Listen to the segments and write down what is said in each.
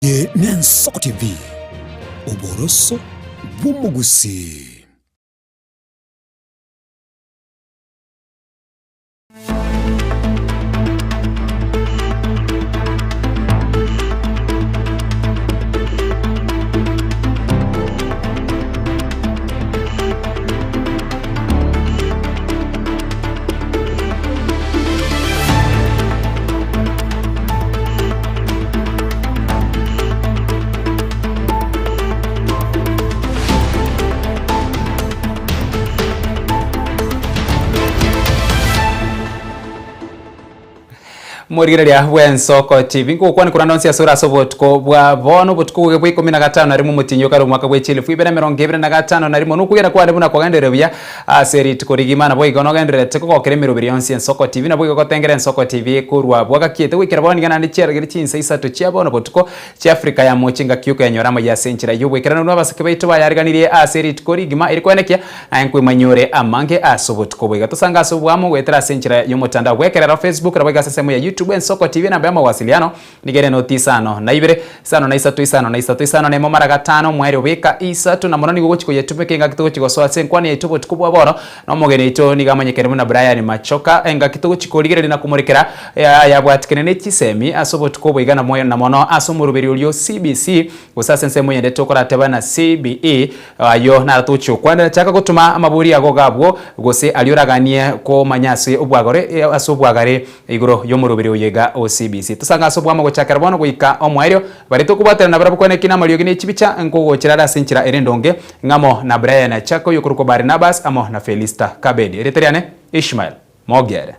Eye n'Ensoko TV, oboroso bw'omogusii. Morigereria bw'ensoko TV ngokwana koranda onsi ase ore ase obotuko bwa bono obotuko bobe bwa ikomi na gatano na rimo omotienyi okare omwaka bwe chielfu ibere emerongo ebere na gatano na rimo nokwegena kwane buna kwagenderire buya Ase rituko rigima naboigo nogendererete kogokera emeroberi yonsi y'Ensoko TV, naboigo gotengera Ensoko TV korwa bwagakiete goikera bono niga naende chiaragere chinsa isato chia bono botuko chi'Afrika ya Mocha engaki y'okoyanyora amaya ase enchera y'obwekeranu na abasake baito bayareganirie ase rituko rigima eri koenekia naye nkoimanyore amange ase obotuko obo. Iga tosange ase oboamo goetera ase enchera y'omotandao bw'ekerero Facebook naboigo ase ensemo ya YouTube Ensoko TV enamba y'amawasiliano Nigo ere noti isano na ibere, isano na isato, isano na isato, isano na emo mara gatano, omoerio obeka isato, na mono nigo ogochia koyetumeka engaki togochia gosoa ase enkwana yaito obotuko bwa bono, na omogeni oito nigo amanyekene buna Brian Machoka, engaki togochia korigereria na komorekera ayabwatikene ne chisemi ase obotuko obo iga na mono ase omoroberi oria o CBC, gose ase ensemo eyende tokorateba na CBE, Ayio naro togochia gokwanera. Chaka gotoma amabori ago iga abwo, gose aria oraganie komanya ase obwagore ase obwagare igoro y'omoroberi oyo iga o CBC. Tosange ase obwamo gochakera bono goika omoerio. Baria tokobwaterana nabarabwo kwane ki namariogi ne chibicha, nkogochera are ase enchera ere endonge, ng'amo na Brian Chaka oyokorokwa Barnabas amo na Felista Kabedi. Erieta riane Ishmael Mogere.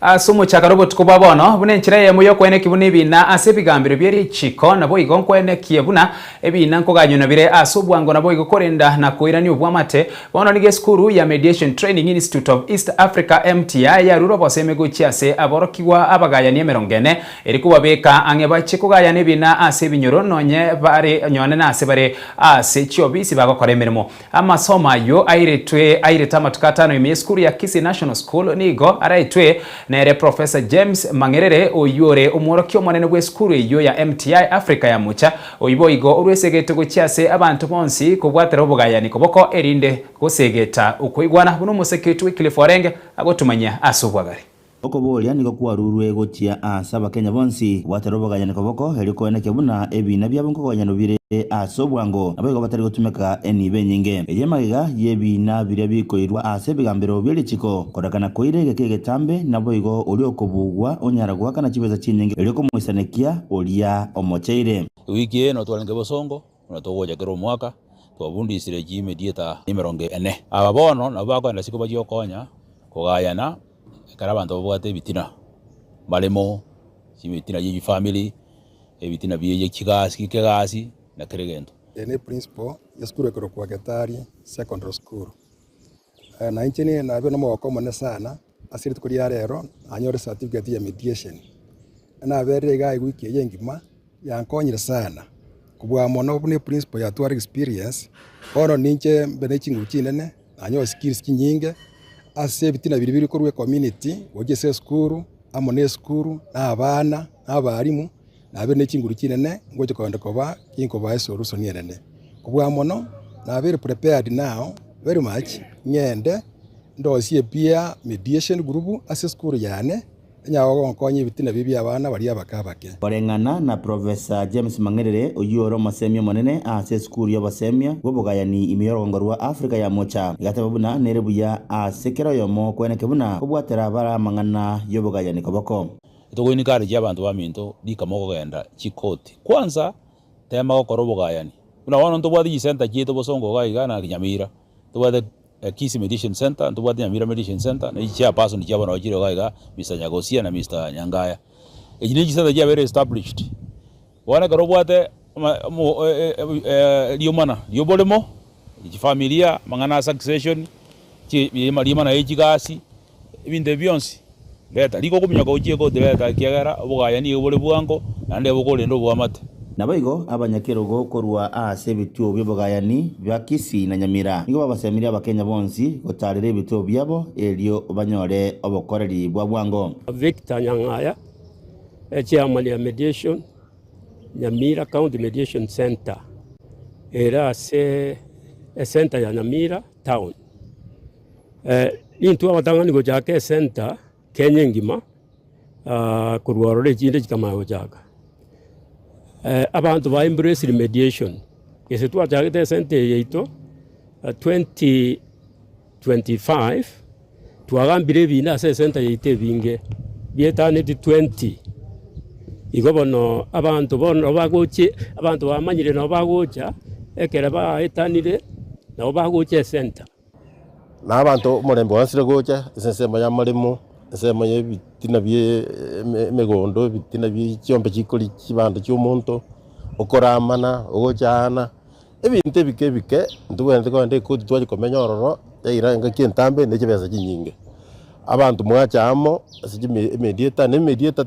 Ase omochakano obotuko bwa bono, buna enchera eyemo y'okoenekia buna ebina ase ebigambero bie richiko, naboigo nkoenekie buna ebina nkoganywa bire ase obwango naboigo korenda na koirania obwamate. Bono nigo esukuru ya Mediation Training Institute of East Africa, MTI, yarure obosemi gochia ase aborokigwa abagayani emerongo ene, eri kobabeka ang'e bachie kogayana ebina ase ebinyoro nonye bare nyone nase bare ase chiobisi bagokora emeremo. Amasomo ayio airetwe airete amatuko atano ime y'esukuru ya Kisii National School nigo araetwe nere Professor James Mang'erere oyio ore omworokia omonene bw'esukuru eyio ya MTI Africa ya Mocha oyio boigo orwesegete gochia ase abanto bonsi kobwatera obogayani koboko erinde gosegeta okoigwana buna omoseke oito Wycliffe Orenge agotumanyia ase obwagare. Okoboria nigo kwarurwe gochia ase Abakenya bonsi kobwatera obogayani koboko erio koenekia buna ebiina biabo nkogoyanwa bire ase obwango naboigo batari gotumeka enibo enyinge. Eye magega y'ebiina biria bikoirwa ase ebigambero bie richiko korekana koira egeka egetambe naboigo oria okobugwa onyara goakana chibesa chinyinge erio komoisanekia oria omocheire. Ewiki eye notwarenge bosongo buna togocha kera omwaka, twabundisire chimediator emerongo ene. Aba bono nabwo bakoenda isiko bachie gokonya kogayana Ekero abanto babwate ebitina, baremo, ebitina bie chifamiri, ebitina bie chigasi kegasi, na kera egento. Eye ne principal ya esukuru ekorokwa Getari Secondary School. Na inche nigo nabeire nomogoko omonene sana ase rituko ria rero nanyore certificate ya mediation. Naberire igaa ewiki eye engima yankonyire sana kobua mono buna eprinciple yatwara experience, bono ninche mbe ne chinguru chinene, nanyore skills chinyinge, ase ebitina biria biri korwa ecommunity gochia ase esukuru, amo na esukuru, na abana, na abalimu, nabeire ne chinguru chinene ngocha kogenda koba ginkobaa esolution enene. Kobua mono, nabeire prepared now very much ng'ende ndosie epeer mediation group ase esukuru yane. Onye gogonkonya ebitina biria bi'abana baria abake abake. Koreng'ana na Professor James Mang'erere, oyio ore omosemia omonene ase esukuru y'obosemia bw'obogayani ime y'orogongo rwa Africa ya Mocha, egateba buna nere buya ase kera oyomo kweneke buna kobwatera bare amang'ana y'obogayani koboko. Togoencourage abanto baminto rikamo kogenda chikoti. Kwanza tema gokora obogayani. Buna bono ntobwate chisenta chiaito bosongo iga iga na Nyamira, ntobwate Kisii Mediation Centre, ntobwate Nyamira Mediation Centre, na chichairperson chiabo nabo chire iga iga, Mister Nyagosia na Mister Nyangaya. Echi ne chisenta chiabeire established. Bono ekero obwate riomana rioboremo, chifamilia, amang'ana a succession, riomana rie chigasi, ebinto ebi bionsi, reta. Rigokominyoka gochia ekoti reta ekiagera obogaya nigo bore bwango, naende bokorenda oboamate. Naboigo abanyakerogo korwa ase ebituo bi'obogayani bia Kisii na Nyamira nigo babasemirie Abakenya bonsi gotaarera ebituo biabo erio banyore obokoreri bwa bwango. Victor Nyang'aya, Echairman ya Mediation, Nyamira County Mediation Centre, ere ase ecentre ya Nyamira town. Nintwe abatang'ani gochaka ecentre Kenya engima, korwa ororo echinde chikamanya gochaka. Abanto ba embraced mediation, gese twachagete ecentre eye yaito 2025, twagambire ebina ase ecentre yaito ebinge, bietaneti 20. Igo bono abanto bono bagochie, abanto bamanyire nabo bagocha, ekero baetanire, nabo bagocha ecentre. Na abanto omorembe oansire gocha ase ensemo y'amaremo, ensemo y'ebitina bi'emegondo, ebitina bie chiombe chikoria chibando chi'omonto, okoramana, ogochaana, ebinto ebike ebike ntobwenerete kogenda ekoti twachia komenya ororo, yaira engaki entambe ne chibesa chinyinge. Abanto mwacha amo ase chime emediator, na emediator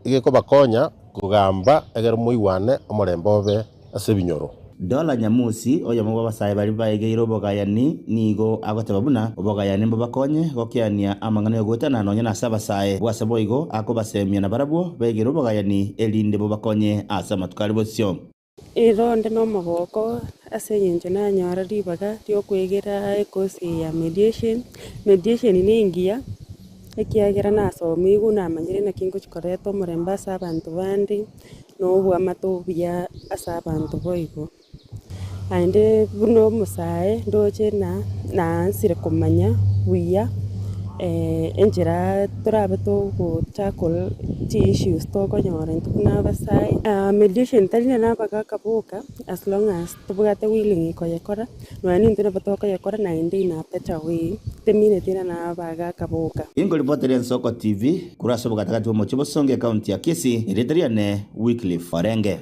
egekobakonya kogamba ekero moigwane omorembe obe ase ebinyoro. Dola Nyamusi, oyomo bw'abasae baria baegeire obogayani, nigo agoteba buna obogayani mbobakonye gokeania amang'ana y'ogoetana nonya nase abasae. Bwase boigo akobasemia nabarabwo begere obogayani erinde bobakonye ase amatuko are bosio. Ero onde nomogooko ase eng'encho nanyora ribaga riokwegera ecourse eye ya mediation. Mediation nengiya, ekiagera nasomigwe namanyire naki ngochi koreta omorembe ase abanto bande, na oboamate obuya ase abanto boigo. Naende buna omosae ndoche na naansire komanya buya enchera torabe togo tackle chi issues tokonyora intwe buna abasae. Mediation tari nonye na abagaka boka as long as tobwate willing koyekora, nonya nintwe nabo tokoyekora naende in a better way, temineti ng'a na abagaka boka. Inkoripotera Ensoko TV korwa ase obogatagati bw'omochie Bosongo ekaunti ya Kisii, erieta riane Wycliffe Orenge.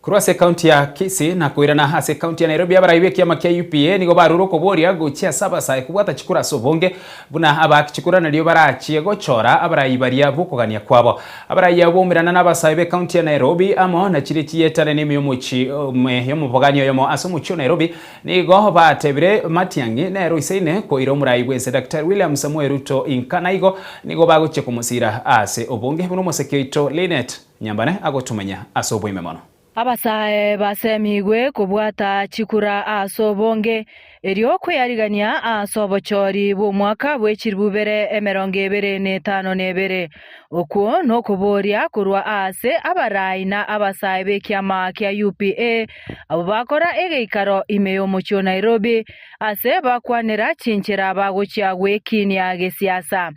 Korwa ase ekaunti ya Kisii na koirana ase ekaunti ya Nairobi, abarai b'ekiama kia UPA nigo barure okoboria gochia ase abasae kobwata chikura ase obonge buna abaaki chikura nario barachie gochora abarai baria b'okogania kwabo. Abarai abwo baumerana n'abasae b'ekaunti ya Nairobi amo na chiria chietane n'ime y'omochie ime y'omobogani oyomo ase omochie o Nairobi nigo batebire Matiang'i nere oisaine koira omorai bw'ense Daktari William Samoei Ruto inka naigo nigo bagochia komosira ase obonge buna omoseke oito Linet Nyambane agotomanya ase oboime mono. Abasae basemigwe kobwata chikura ase obonge, erio kweyarigania ase obochori bw'omwaka bwe chilifu bibere emerongo ebere na etano na ebere. Okwo nokoboria korwa aase abarai na abasae b'ekiama kia UPA abwo bakora egeikaro ime y'omochie o Nairobi ase bakwanera chinchera bagochia gwekinia gesiasa.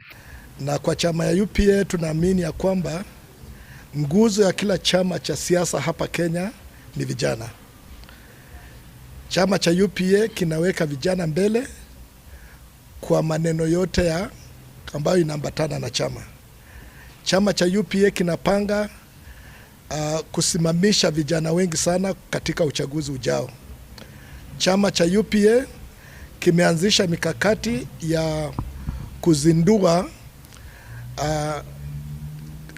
Na kwa chama ya UPA tunaamini ya kwamba nguzo ya kila chama cha siasa hapa Kenya ni vijana. Chama cha UPA kinaweka vijana mbele kwa maneno yote ya ambayo inaambatana na chama. Chama cha UPA kinapanga kusimamisha vijana wengi sana katika uchaguzi ujao. Chama cha UPA kimeanzisha mikakati ya kuzindua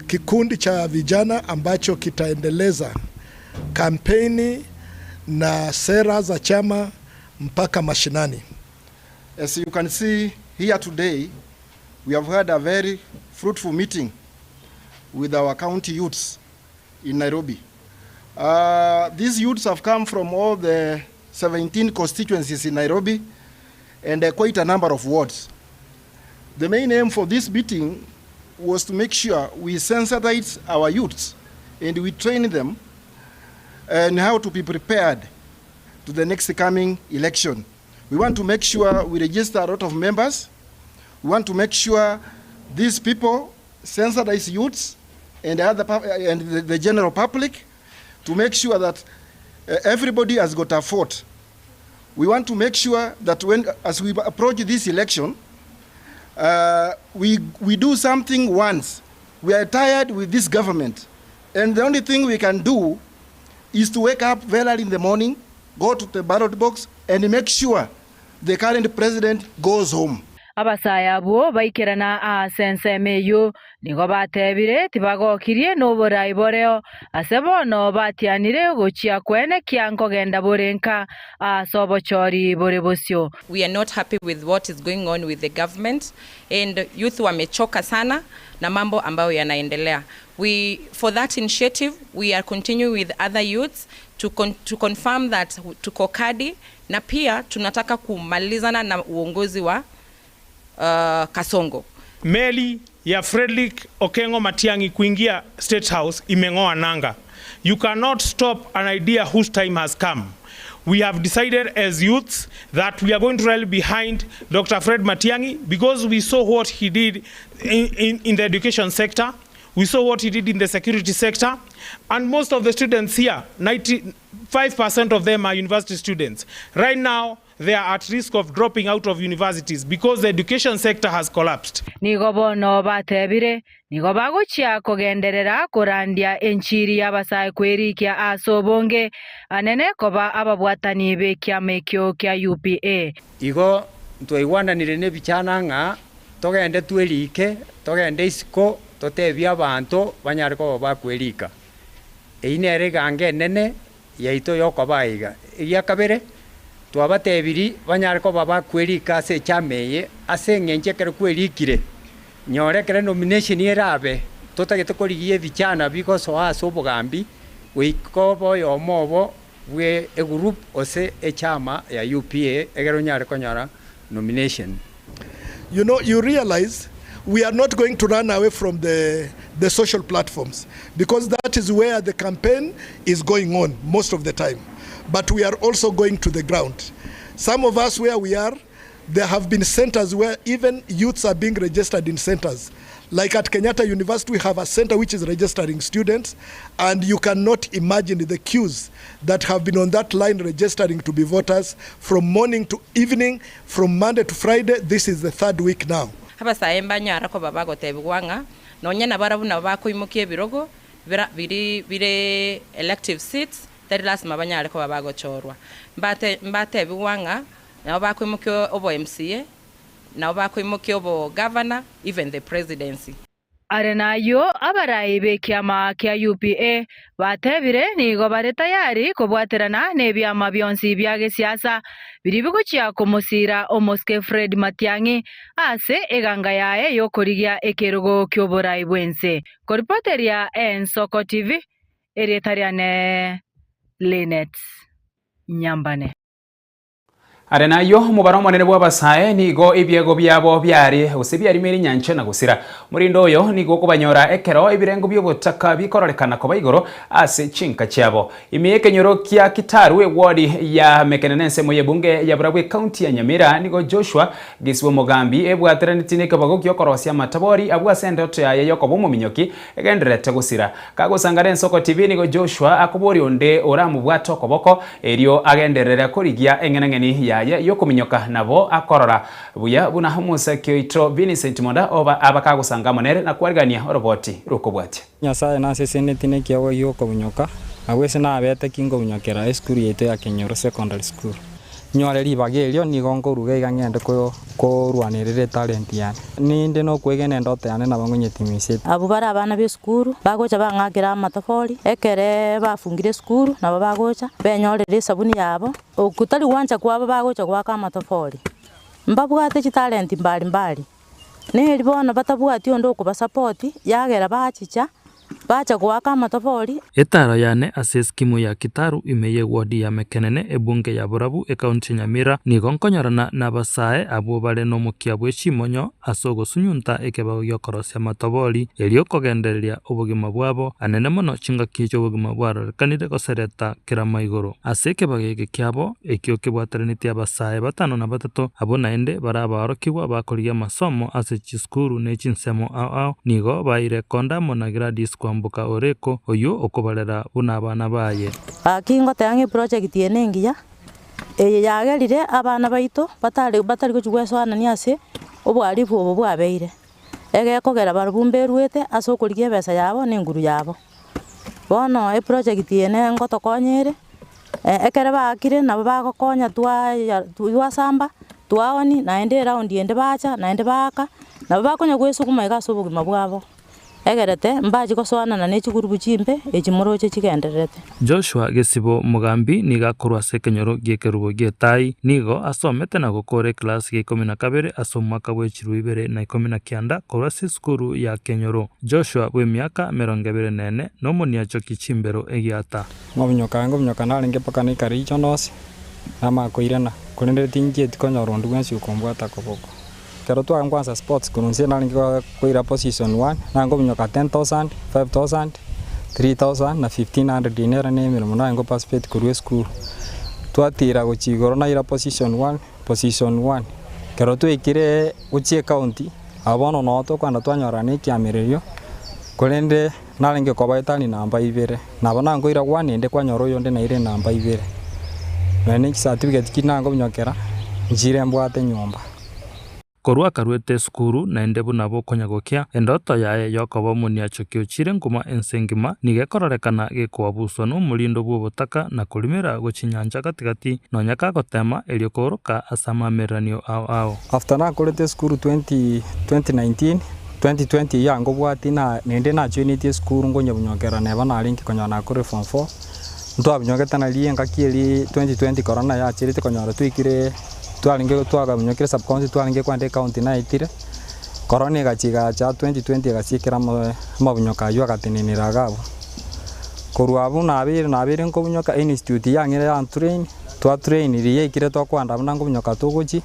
kikundi cha vijana ambacho kitaendeleza kampeni na sera za chama mpaka mashinani. As you can see here today, we have had a very fruitful meeting with our county youths in Nairobi. These youths have come from all the 17 constituencies in Nairobi and quite a number of wards. The main aim for this meeting was to make sure we sensitize our youths and we train them on how to be prepared to the next coming election. We want to make sure we register a lot of members. We want to make sure these people sensitize youths and other and the general public to make sure that everybody has got a vote. We want to make sure that as we approach this election, we do something once. We are tired with this government, and the only thing we can do is to wake up very early in the morning, go to the ballot box, and make sure the current president goes home. Abasae abwo baikerana aase ensemo eyio, nigo batebire tibagokirie noborai boreo, ase bono batianire gochia kwenekia nkogenda bore nka aase obochori bore bosio. We are not happy with what is going on with the government and youth wamechoka sana na mambo ambayo yanaendelea. We for that initiative we are continuing with other youths to, con to confirm that tuko kadi na pia tunataka kumalizana na uongozi wa uh, Kasongo. Meli ya Frederick Okengo Matiang'i kuingia State House imeng'oa nanga. You cannot stop an idea whose time has come. We have decided as youths that we are going to rally behind Dr. Fred Matiang'i because we saw what he did in, in, in the education sector. We saw what he did in the security sector. And most of the students here, 95% of them are university students. Right now, they are at risk of dropping out of universities because the education sector has collapsed. Nigo bono batebire, nigo bagochia kogenderera korandia enchiri y'abasae kwerikia ase obonge anene koba ababwatani b'ekiama ekio kia UPA. Igo ntwaigwananire nebichana ng'a togende twerike, togende isiko, totebie abanto banyare koba bakwerika. Eyio nere eganga enene yaito y'okoba aiga. Egia kabere, twabatebirie banyare koba bakwerika ase echama eye, ase eng'encho ekero kwerikire, nyora ekero enomination erabe, totagete korigia ebichana bigosoa ase obogambi, goika obe oyomo obo bwe egroup gose echama ya UPA egere onyare konyora nomination. You know, you realize we are not going to run away from the, the social platforms because that is where the campaign is going on most of the time. But we are also going to the ground. Some of us where we are, there have been centers where even youths are being registered in centers. Like at Kenyatta University, we have a center which is registering students, and you cannot imagine the queues that have been on that line registering to be voters from morning to evening, from Monday to Friday. This is the third week now. Abasae mbanyara koba bagotebigwa ng'a nonya nabarabwo nabo bakoimokia ebirogo bira biri bire elective seats, tari lasima banyare koba bagochorwa. Mbate mbatebigwa ng'a nabo bakoimokia obo MCA, nabo bakoimokia obo governor, even the presidency. Are nayio abarai b'ekiama kia UPA batebire nigo bare tayari kobwaterana nebiama bionsi bia gesiasa biria bigochia komosira omosike Fred Matiang'i ase eganga yaye y'okorigia ekerogo ki'oborai bw'ense. Koripoteria Ensoko TV, erieta riane Linet Nyambane. Are nayio omobaro omonene bw'abasae nigo ebiego biabo biare gose biarimeire nyancha na gosira. Omorende oyo nigo okobanyora ekero ebirengo bi'obotaka bikororekana koba igoro ase chinka chiabo. Ime y'ekenyoro kia Kitaru ewodi ya Mekenene ensemo y'ebunge ya Burabwo ekaunti ya Nyamira nigo Joshua Gesiwa omogambi ebwateranetie nekebago gi'okorosia amatabori abwo ase endoto yaye y'okoba omominyoki egendererete gosira. Kagosangana ensoko TV nigo Joshua akoboria onde oramobwate okoboko erio agenderere korigia eng'enang'eni yaye y'okominyoka nabo akorora buya buna omosaki oito Vincent Monda oba aba kagosanga amo nere na kwarigania oroboti rw'okobwatia. Nyasae nasesenetie nekiagwa gi'okobunyoka, agwo ase nabete ki nkobunyokera esukuru yaito ya Kenyoro Secondary School. Nyore ribaga erio, nigo nkoruga iga ngende korwanerera etalenti yane. Ninde nokwegena endoto yane nabo ngonyetimisiete. Abwo bare abana b'esukuru bagocha bang'akera amatofori, ekere bafungire esukuru nabo bagocha benyorera esabuni yabo, okwo tari gwancha kwabo bagocha goaka amatofori. Mbabwate chitalenti mbari mbari, neri bono batabwati onde okobasapoti, yagera bachicha Bacha goaka amatofori. Etaaro yane ase eskimu ya Kitaru ime y'ewodi ya Mekenene ebunge ya Borabu ekaunti ya Nyamira nigo nkonyorana nabasae abwo bare nomokia bwe chimonyo ase ogosunyunta ekebago gi'okorosia amatobori erio kogendereria obogima bwabo anene mono chingaki chi'obogima bwarorekanire gosereta kerama igoro ase ekebago eke kiabo ekio kebwateranetie abasae batano na batato abwo naende bare abaorokigwa bakorigia amasomo ase chisukuru ne chinsemo ao ao nigo baire konda amo na Gladys Kwamboka Oreko, oyio okobarera buna abana baye. Gaki ngoteba ng'a eproject eye nengiya, eye yagerire abana baito batare batari gochia goesoanania ase obohalifu obo bwabeire. Egekogera barabwo mberuete ase okorigia ebesa yabo na enguru yabo. Bono eproject eye ne ngotokonya ere, ekere baakire nabo bagokonya twaya twasamba. Twaoni, naende eraundi ende bacha, naende baaka, nabo bakonya gwesuguma iga ase obogima bwabo. Egerete mbachi gosoanana ne chigurubu chimbe echi moroche chigendererete. Joshua Gesibo Mogambi nigo akorwa ase ekenyoro gi'ekerubo gi'etai. Nigo asomete na gokora eklasi gia ikomi na kabere ase omwaka bwe chilifu ibere na ikomi na kianda korwa ase esukuru ya Kenyoro. Joshua bw'emiaka emerongo ebere na ene nomoniachoki chimbero egiata. Ng'obinyoka ng'obinyoka narenge mpaka naikare riicho nonsi, namanya koirana, korende tinchieti konyora onde bwensi okombwata koboko. Ekero twagwansa sports korwa inse narenge koira position one, nare nkobinyoka 10,000, 5,000, 3,000 na 1,500 eyio nere na emeremo nare nko participate korwa esukuru. Twatira gochia igoro naira position one, position one. Ekero twaikire gochia ecounty, abwo bono noo tokogenda twanyorana na ekiamererio, korende narenge koba etani namba ibere, nabo nankoira one ende kwanyora oyonde naire enamba ibere. Nonya ne chicertificate chiria nankobinyokera, nchire mbwate nyomba. Korwa akaruete esukuru, naende buna bokonya gokia, endoto yaye y'okoba omoniachoki ochire nkuma ense engima nigo ekororekana gekoabuswa nomorindo bw'obotaka na korimera gochia nyancha gati-gati, nonya kagotema erio kooroka ase amaamereranio ao ao. After nakorete esukuru 2019, 2020 eyio angobwatie na naende najoinetie esukuru nkonyebunyokera neba narenge konyora nakorire form four, ntwabunyokete naria engaki eria 2020 corona yacherete konyora twaikire twarenge twakabunyokire sub county twarenge kwenda ecounty naetire, corona egachia egacha 2020 egasiekera amo amabunyoka aywo agatenenera iga abwo. Korwa abwo nabeire nabeire nkobunyoka institute yang'ire ya train, twa train riria yaikire twakwanda buna nkobunyoka togochia,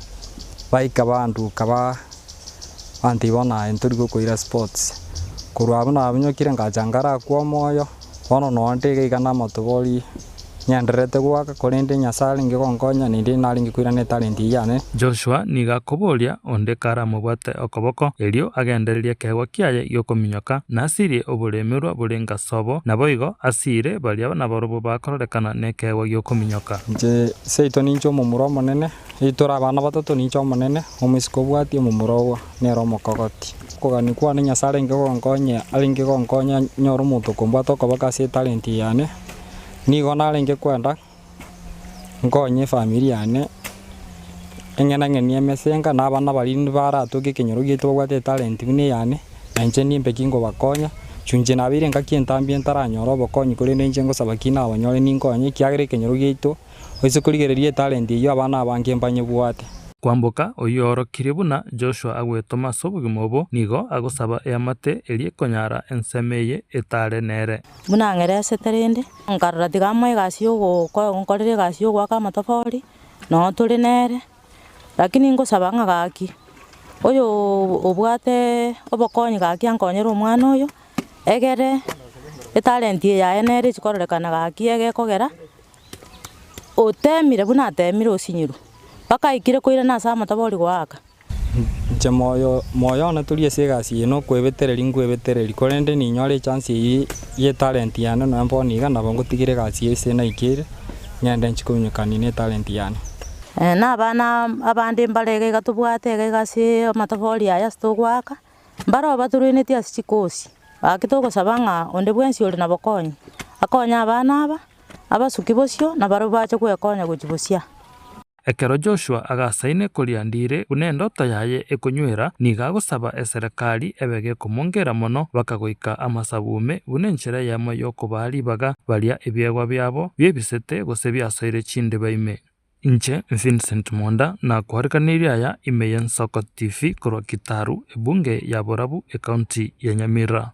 baika banduka ba. Abanto igo naye ntori gokoira sports. Korwa abwo nabunyokire ngacha ngarakwa omoyo, bono noo nde iga iga namotobori ng'endererete goaka korende Nyasaye arenge gonkonya naende narenge koirana etalent eyio yane. Joshua nigo akoboria onde karamobwate okoboko, erio agendererie ekeegwa kiaye gi'okominyoka, na asirie oboremerwa bore ngasobo, naboigo asiire baria nabarobwo bakororekana nekeegwa gi'okominyoka. Inche seito ninche omomura omonene, Tore abana batato, ninche omonene, omoiseke obwatie, omomura oo nere omokogoti. Okogania kwane Nyasae arenge gonkonya, arenge gonkonya nyore omonto okombwata okoboko ase etalenti eye yane, nigo narenge kwenda nkonye efamiri yane, eng'enang'eni emesenga, na abana baria baratoke ekenyoro giaito babwate etalenti buna eyane, na inche nimbe ki nkobakonya, chunche nabeire engaki entambe ntaranyora obokonyi korende inche ngosaba ki nabanyore ninkonye ekiagera ekenyoro giaito. Oise korigereria etalenti eyio abana abange mbanyebwate. Kwamboka oyio oorokirie buna Joshua agwetoma ase obogima obo, nigo agosaba eamate eria ekonyara ensemo eye etare nere. Buna ang'eresete rende, nkarora tiga amoe egasi y'ogokorera egasi y'ogoaka amatofori, noo tore nere, lakini ngosaba ng'a gaki, oyo obwate obokonyi gaki ankonyere omwana oyo, egere etalenti eye yaye nere echi kororekana gaki egekogera. Oteemire buna ateemire osinyirwe, mpaka aikire koirana ase amatobori goaka. Inche moyo moyo one tori ase egasi eye nokwebetereria nkwebetereria, korende ninyore echance eyio y'etalent yane nonya bono iga nabo ngotigera egasi eye ase naikeire, ngende nchie kominyokania na etalent yane. Na abana abande mbare iga iga tobwate iga iga ase amatobori aya ase togoaka, mbaro batoruenetie ase chikosi, gaki togosaba ng'a onde bwensi ore nabokonyi, akonye abana aba. Abasuki bosio nabarabwo bache gwekonya gochia bosia. Ekero Joshua agasaine koria ndire buna endoto yaye ekonywera, nigo agosaba eserekari ebe gekomongera mono bakagoika amasabume buna enchera eyemo y'okobaa ribaga baria ebiegwa biabo biebisete gose biasoire chindiba ime. Inche Vincent Monda nakoariganirie aya ime y'Ensoko TV korwa Kitaru, ebunge ya Borabu, ecounty ya Nyamira.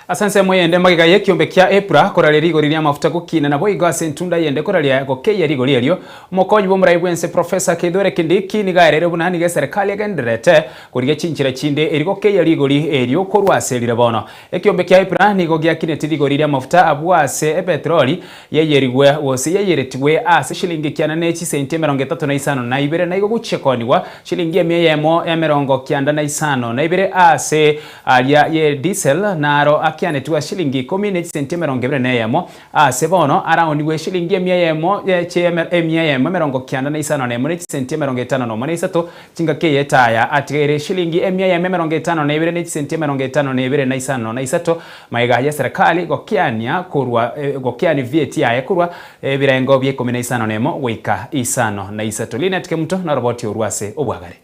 Ase ensemo eyende magega y'ekiombe kia EPRA koraria rigori ri'amafuta gokina naboigo ase entunda eyende koraria gokeyia rigori erio, omokonyi bw'omorai bw'ense Professor Kithure Kindiki nigo aereire buna nigo eserekari egendererete korigia chinchera chinde erio gokeyia rigori erio korwa ase rire bono. Ekiombe kia EPRA nigo giakinetie rigori ri'amafuta abwo ase epetroli yayerigwe gose yayeretigwe ase shilingi kianda ne chisenti 32 na ibere na igo gochia koonigwa shilingi emia eyemo emerongo kianda na isano na ibere ase Aria ye diesel naro. akianetigwe shilingi ikomi ne chisenti emerongo ebere na eyemo, Ase bono araonigwe eshilingi emia eyemo ye emia eyemo emerongo kianda na isano na emo ne chisenti emerongo etano nomo na isato, chingaki eye etaya atigaire eshilingi emia eyemo emerongo etano na ibere ne chisenti emerongo etano na ibere na isano na isato, magega y'eserekari gokeania korwa gokeania VAT yaye korwa ebirengo bia ikomi na isano na emo goika isano na isato. Linet Kemunto noroboti orwo ase obwagare.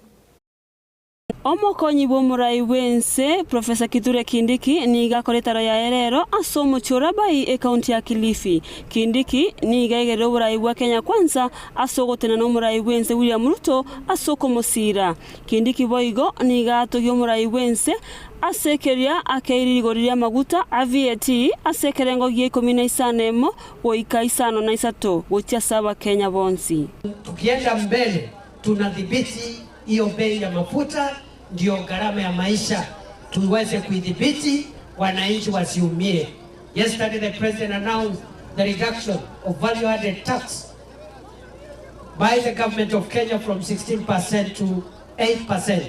Omokonyi bw'omorai bw'ense, Professor Kithure Kindiki, nigo akora etaro yaye rero ase omochie o Rabai, ekaunti ya Kilifi. Kindiki nigo aigerire oborai bwa Kenya Kwanza ase ogotenena omorai bw'ense William Ruto ase okomosiira. Kindiki boigo nigo atogia omorai bw'ense ase keria akeire rigori ri'amaguta a VAT ase ekerengo gia ikomi na isano emo goika isano na isato gochia ase Abakenya bonsi. Tukienda mbele tunadhibiti hiyo bei ya mafuta, ndio gharama ya maisha tuweze kuidhibiti, wananchi wasiumie. Yesterday the president announced the reduction of value added tax by the government of Kenya from 16% to 8%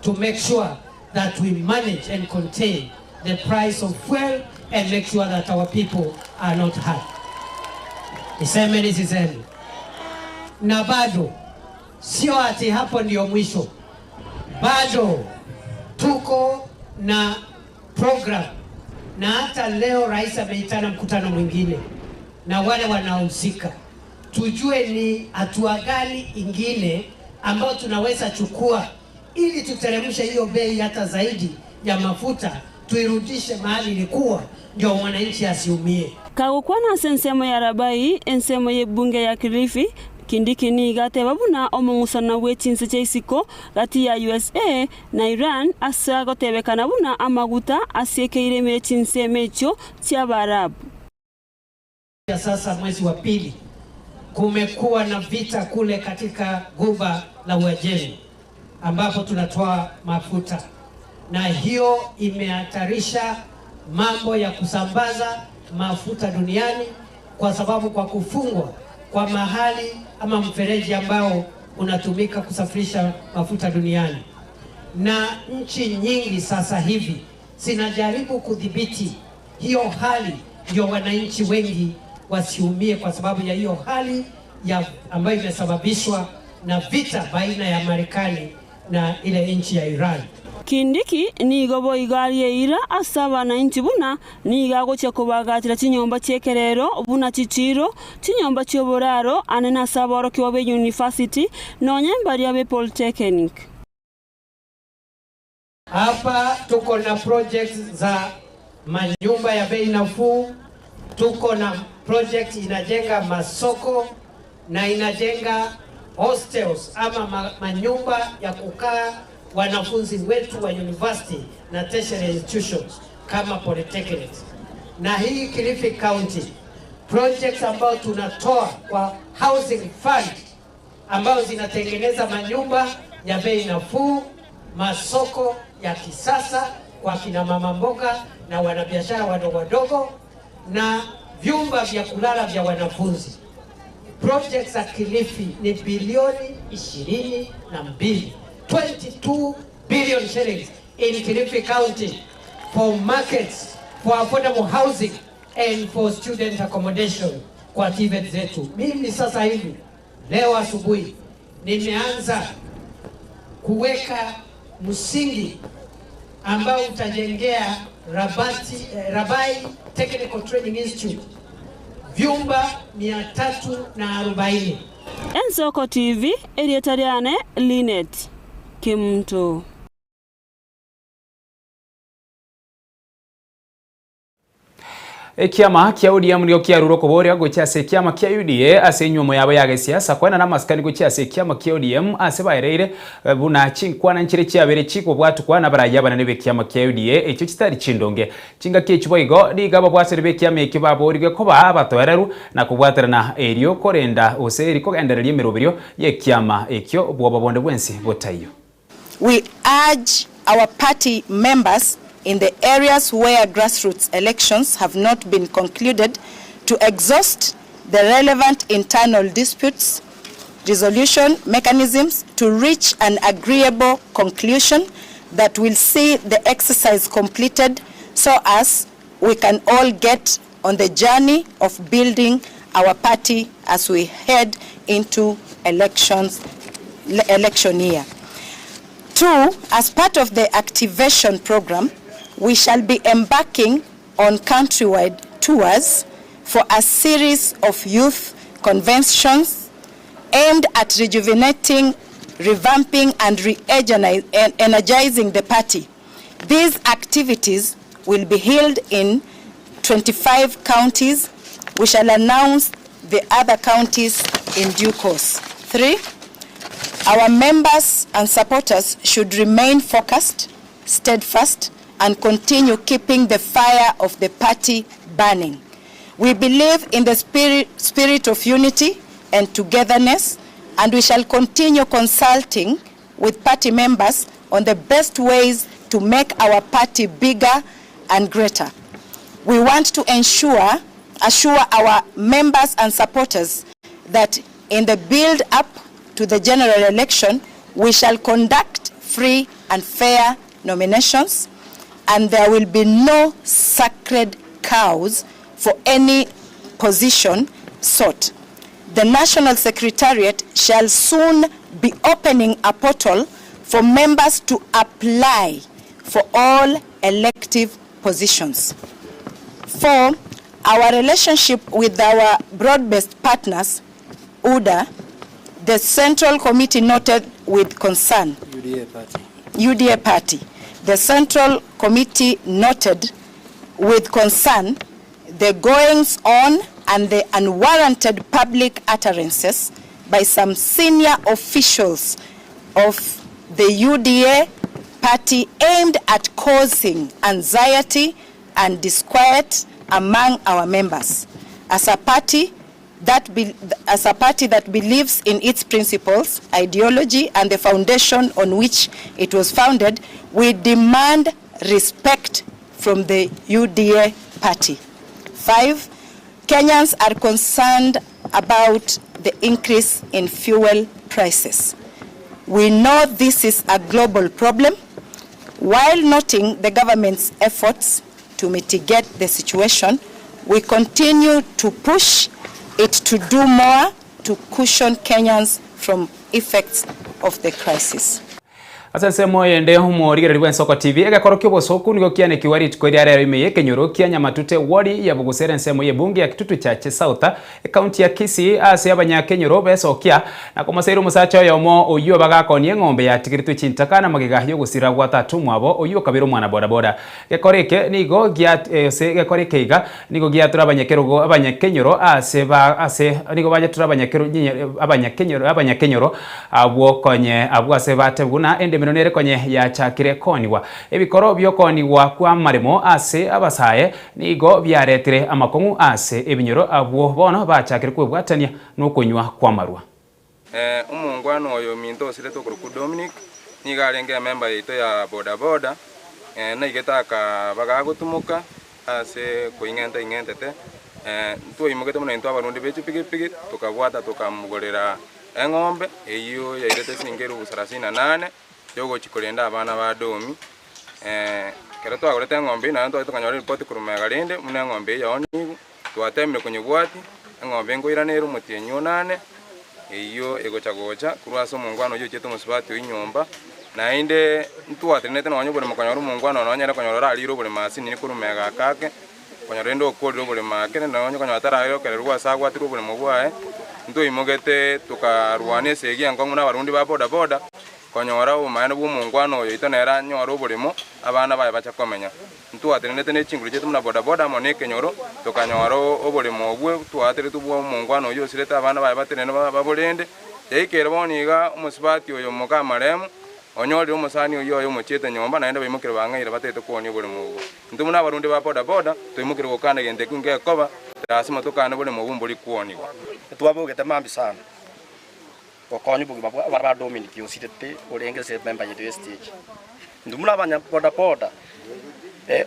to make sure that we manage and contain the price of fuel and make sure that our people are not hurt. Niseme nisiseme? Na bado sio ati hapo ndio mwisho, bado tuko na program, na hata leo rais ameitana mkutano mwingine na wale wanaohusika, tujue ni hatua gani ingine ambayo tunaweza chukua ili tuteremshe hiyo bei hata zaidi ya mafuta, tuirudishe mahali ilikuwa, ndio mwananchi asiumie. Kagokwana ase ensemo ya Rabai, ensemo y'ebunge ya Kilifi, Kindiki nigo ateba buna omong'usano bwe chinse chia isiko gati ya usa na Iran ase agotebekana buna amaguta asiekeire ime ye chinsemo echio chi'Abaarabu. Sasa mwezi wa pili kumekuwa na vita kule katika Ghuba la Uajemi ambapo tunatoa mafuta, na hiyo imehatarisha mambo ya kusambaza mafuta duniani, kwa sababu kwa kufungwa kwa mahali ama mfereji ambao unatumika kusafirisha mafuta duniani, na nchi nyingi sasa hivi zinajaribu kudhibiti hiyo hali, ndio wananchi wengi wasiumie kwa sababu ya hiyo hali ya ambayo imesababishwa na vita baina ya Marekani na ile nchi ya Iran. Kindiki nigo boigo arie eira ase abanainchi buna nigo agochia kobaagachera chinyomba chi'ekerero buna chichiiro, chinyomba chi'oboraro, ane nase aborokigwa b'eyunifasiti, nonya mbaria be polytechnic. Hapa tuko na projects za manyumba ya bei nafuu, tuko na project inajenga masoko na inajenga hostels ama manyumba ya kukaa wanafunzi wetu wa university na tertiary institutions kama polytechnics. Na hii Kilifi County projects ambayo tunatoa kwa housing fund ambayo zinatengeneza manyumba ya bei nafuu, masoko ya kisasa kwa kina mama mboga na wanabiashara wadogo wadogo na vyumba vya kulala vya wanafunzi. Projects za Kilifi ni bilioni 22, 22 billion shillings in Kilifi County for markets, for affordable housing and for student accommodation kwa TVET zetu. Mimi sasa hivi leo asubuhi nimeanza kuweka msingi ambao utajengea Rabai Technical Training Institute vyumba mia tatu na arobaini. Ensoko TV, erieta riane Linet Kemunto. Ekiama kia ODM nigo kiarure okoboria gochia ase ekiama kia UDA ase enyuomo yabo ya gesiasa koenana amasikani gochia ase ekiama kia ODM ase baereire buna chinkwana nchire chiabere chikobwatukwa nabarayia abanene b'ekiama kia UDA echio chitari chindonge. Chingaki echi boigo nigo ababwaseri b'ekiama ekio baborigwe koba abatoereru na kobwaterana erio korenda gose eri kogendereria emeroberio y'ekiama ekio bwoba bonde bwensi botaiyo. We urge our party members in the areas where grassroots elections have not been concluded to exhaust the relevant internal disputes resolution mechanisms to reach an agreeable conclusion that will see the exercise completed so as we can all get on the journey of building our party as we head into elections, election year. Two, as part of the activation program, we shall be embarking on countrywide tours for a series of youth conventions aimed at rejuvenating, revamping and re-energizing the party. These activities will be held in 25 counties. We shall announce the other counties in due course. 3. Our members and supporters should remain focused, steadfast, and continue keeping the fire of the party burning. We believe in the spirit, spirit of unity and togetherness, and we shall continue consulting with party members on the best ways to make our party bigger and greater. We want to ensure, assure our members and supporters that in the build up to the general election, we shall conduct free and fair nominations and there will be no sacred cows for any position sought. The National Secretariat shall soon be opening a portal for members to apply for all elective positions. 4, our relationship with our broad-based partners, UDA, the Central Committee noted with concern. UDA party. UDA party. The Central Committee noted with concern the goings on and the unwarranted public utterances by some senior officials of the UDA party aimed at causing anxiety and disquiet among our members. As a party that be, as a party that believes in its principles, ideology, and the foundation on which it was founded, we demand respect from the UDA party. 5, Kenyans are concerned about the increase in fuel prices. We know this is a global problem. While noting the government's efforts to mitigate the situation, we continue to push it to do more to cushion Kenyans from effects of the crisis. Ase ensemo eyende omorigereria bw'Ensoko TV, egekoro ki'obosoku nigo kianekigwa rituko ria rero ime y'ekenyoro kia Nyamatute ward ya Bogusera ensemo y'ebunge ya Kitutu Chache South, ekaunti ya Kisii ase abanyakenyoro besokia na komoseira omosacha oyomo oyio bagakonia eng'ombe yatigeretwe chintaka na magega y'ogosira gwa tata omwabo oyio okabera omwana bodaboda. Gekora eke nigo gia gose gekora eke iga nigo giatura abanyakerogo abanyakenyoro ase ba ase nigo bayatura abanyakero abanyakenyoro abanyakenyoro abwo konye abwo ase batebwa buna endemero nere konye yachakire koonigwa. Ebikoro bi'okoonigwa kw'amaremo ase abasae nigo biaretire amakong'u ase ebinyoro abwo bono bachakire kwebwatania nokonywa kw'amarwa. Omongwana oyo ominto osirete okorokwa Dominic, nigo arenge ememba yaito ya bodaboda, naigete akaba gagotumoka ase koing'enta ing'entete, ntwaimogete buna intwe abarundi be chipigipigi, tokabwata tokamogorera eng'ombe eyio yairete siringi elufu sarasini na nane, yogochia korenda abana ba Domi. Ekero twagorete eng'ombe eyio naende twachia tokanyora eripoti korwa magega rende, buna eng'ombe eyio yaonigwe. Twateemire konyebwatia, eng'ombe nkoirana ere omotienyi onane, eyio egocha gocha korwa ase omongwana oyio ochiete omosubati oyio nyomba. Naende ntwatenenete nonya oboremo konyora omongwana oyo nonya ere konyora orarire oboremo ase nini korwa magega ake ake, konyora rende okorire oboremo ake, rende nonya konyora tarayokererwa ase agwatirwe oboremo bwaye. Ntwaimogete tokarwana esegi enkong'u na abarundi ba boda boda, konyora obomaene bw'omongwana oyo oito nere anyore oboremo, abana baye bache komenya. Ntwatenenete ne chinguru chiaito buna bodaboda amo nekenyoro, tokanyora oboremo obwe twaateretwe bwa omongwana oyio osirete abana baye batenene baborende. Yaikeire bono iga omosubati oyo moka amaremu, onyorire omosani oyio oye omochiete nyomba, naende baimokire bang'aire batagete koonia oboremo obwo. Intwe buna abarundi ba bodaboda, twaimokire gokana egento ekio ngekoba, lasima tokane boremo obwo mbori koonigwa. Twabogete mambia sana gokonya obogima bwa ba Dominic osirete orenge ase ememba yaito ye stage. Intwe buna abanya boda boda,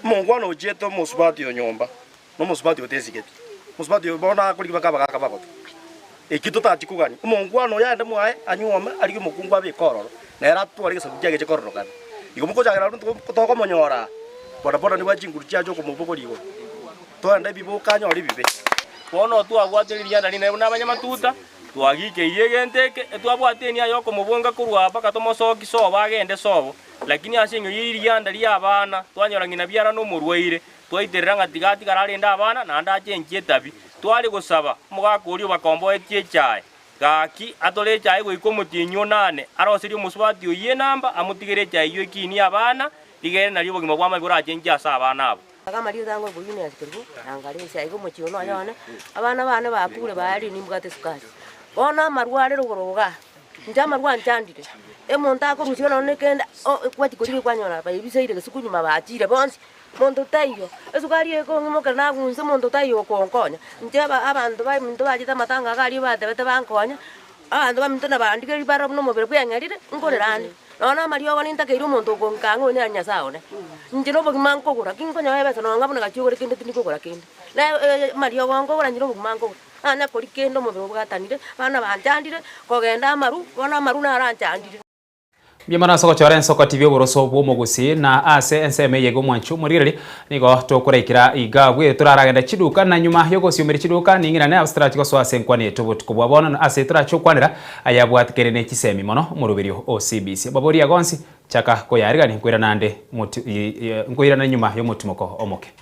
omongwana ochiete omosubati o nyomba, na omosubati otesigeti, omosubati oyo bono akorigia mpaka abagaka bagote. Ekio totachi kogania, omongwana oyo aende mwaye anyuome arigie omokungu abeke ororo, nere atware egesaku kiaye geche kororokana. Igo mokochakera abwo tokomonyora, boda boda nibwate chinguru chiaye chia okomobogoria igoro. Toende ebibe okanyore ebibe. Bono twabwate ririanda rinene buna abanyamatuta, twagikeirie egento eke, etwabwate enia y'okomobonga korwa aa mpaka tomosoki sobo agende sobo, lakini ase eng'encho ye ririanda ri'abana, twanyora ng'ina biara nomorwaire, twaiterera ng'a tiga atigare arende abana, naende achenchie etabi. Tware gosaba omogaka oria obakomboetie echae, gaki atore echae goika omotienyi onane, aroserie omosubati oyio enamba, amotigere echae eyio ekinie abana, rigere nario obogima bw'amabi borachenchie ase abana abwo. Akamarieta ango Eunice Kerubo, na nkarisia iga omochie one oye one, abana bane bakure baarire nimbwate esukari. Bono amarwa are rogoro igaa, inche amarwa anchandire, omonto akorusia nonye na ekende o kwachia korigia kwanyora baebiseire gesuku nyuma bachire bonsi, monto taiyo, esukari eye ekong'imokera nagunse monto taiyo okonkonya. Inche aba abanto baminto bachete amatanga iga aria batebete bankonye, abanto baminto nabandigereria barore buna omobere bweng'erire, nkorera ande. Nonya na amariogo nintakeire omonto okonka ang'e one aria Nyasae one. Inche nobogima nkogora, ki nkonyora ebesa nonya ng'a buna gachia ogore kende tindi kogora kende. Na amariogo nkogora inche nobogima nkogora, nanya koria kende omobere obwatanire, abana banchandire, kogenda amaru, bono amaru naro anchandire. Mbuya mono ase ogochora ensoko TV oboroso bw'omogusii na ase ensemo eye iga omwanchi omorigereria nigo tokoraikera iga abwo toraragende chiduka na nyuma yogosiumeria chiduka ning'irane ase torachi gosoa ase enkwana yaito obotuko bwa bono na ase torachi gokwanera ayabwatikene ne chisemi mono omoroberio o CBC. Baboria gonsi chaka koyarigani nkoirana ande nkoirana nyuma yomotimoko omoke.